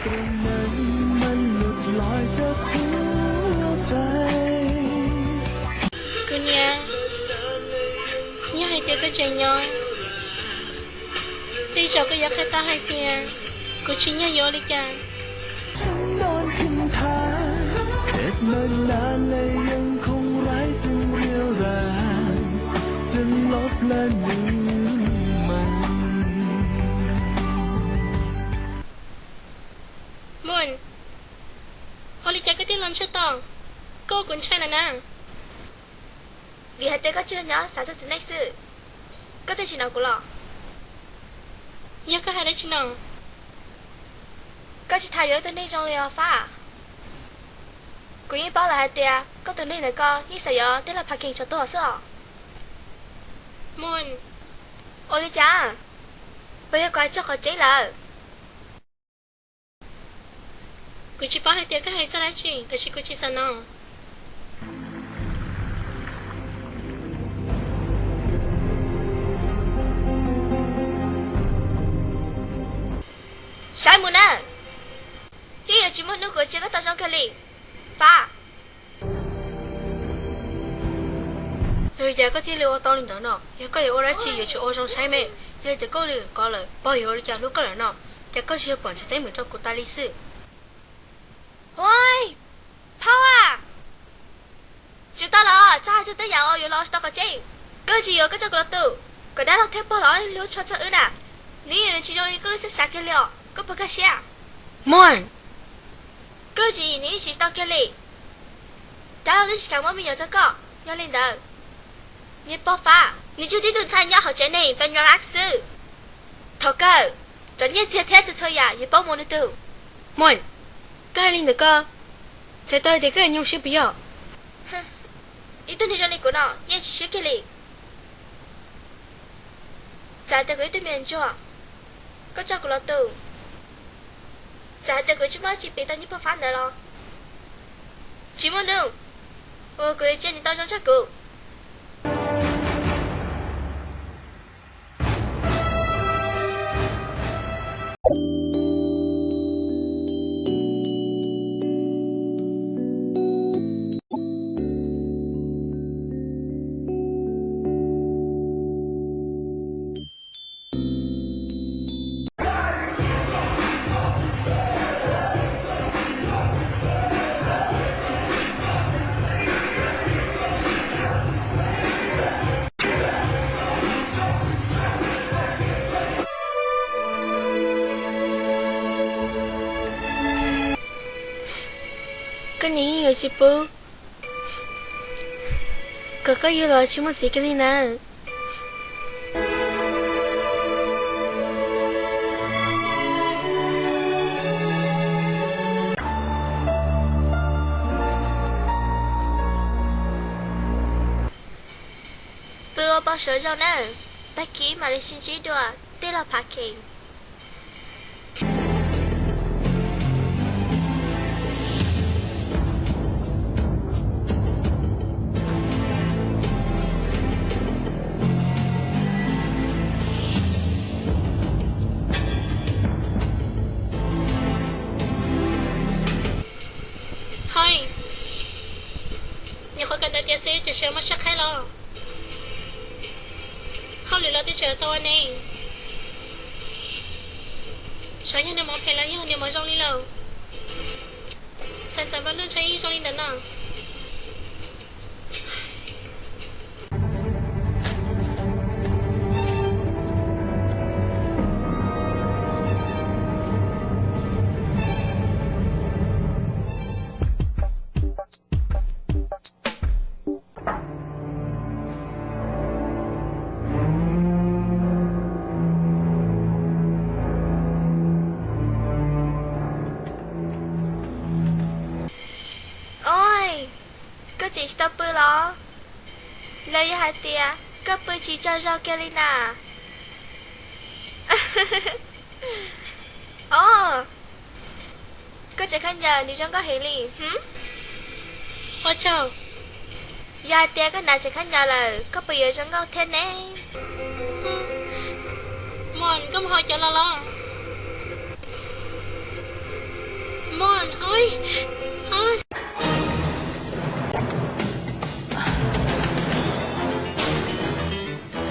Kuv niam, yog hais tias koj tseem nyob, tej zaum koj yuav qhia tau hais tias kuv tsis nyob yuav ua li cas. Moon, ua li cas koj thiaj los ntshaw tau? Koj ua kuv ntshai lawm na. Vim hais tias koj tsuas nyob xav txog txiv neej xwb, koj thiaj tsis hnov kuv los. Yog koj hais dab tsi no? Koj tsis tham yuav ib tug neeg zoo li os Fab. Kuv yeej paub lawm hais tias koj tus neeg ntawm koj yeej xav yuav tij laug Parkin tso tuag xwb os. Moon, ua li cas? Puas yog kuv hais txog qhov tseeb lawm? Kuv tsis paub hais tias koj hais txog dab tsi, tab sis kuv tsis xav hnov. Saib mus na, yeej yuav tsis muaj hnub kuv cia koj tau zoo kiag li, Fab. Yog li cas koj thiaj li ua tau li ntawd no? Yog koj yuav ua dab tsi yuav tsum ua zoo saib me. Yog tias koj ua li ko lawm, pog yuav ua li cas hlub koj lawm no? Cas koj tsis yog pom ntsej teb meem rau kuv tas li xwb? Ua, Phauj a, tsum tau los txhob hais txog tej yam uas yuav los tsis tau qhov tseeb. Koj tsis yuav koj tso kuv los tu, kom dab laug thiab pog los hlub tshua tshaj wb na. Nws yeej tsis zoo li koj lub siab xav kiag li os, koj puas kaj siab? Muaj, koj tsis, nws yeej tsis tau kiag li. Dab laug twb tsis kam muab me nyuam txog koj, yog li ntawd, nws pog Fab, nws tsuas tib tug ntxhais nyob hauv tsev neeg pes nyuam lab xwb. Thaum kawg, cov nyiaj txiag thiab txhua txhua yam yuav poob mus nws tus. Muaj, koj hais li ntawd koj txhais tau tias koj yuav nyoo siab puas yog? Ib tug neeg zoo li kuv no yeej tsis siab kiag li. Txawm hais tias kuv ib tug me ntsuag, koj tso kuv los tu, txawm hais tias kuv tsis muaj dab tsi piv tau nyiaj pog Fab ntawd los tsis muaj hnub uas kuv yuav cia nws tau zoo tshaj kuv. Koj niam yeej yuav tsis pub kom koj yug los tsis muaj txiv kiag li na. Pw ua poj suav zoo nawb, tag kis mam li sib ntsib dua tij laug Phav Khees. Hoi, nyuam qhuav kawm ntawv tiav xwb tseem tsis muaj siab qhaib los. Hauj lwm los twb tseem tau ua ne. Xyov yog niag mov phem los yog niag mov zoo li lawm. Txhais ntxav nplua nuj ntshe yeej zoo li ntawd no. Oj, koj tseem tsis tau pw los? Los yog hais tias koj pw tsis tsaug zog kiag li na? Oj, koj tseem khaub ncaws nws zoo nkauj heev li hwm. Ua tsaug. Yog hais tias koj hnav tseem khaub ncaws lawm koj puas yuav zoo nkauj thiab ne? Muam, koj mus haus cawv los los?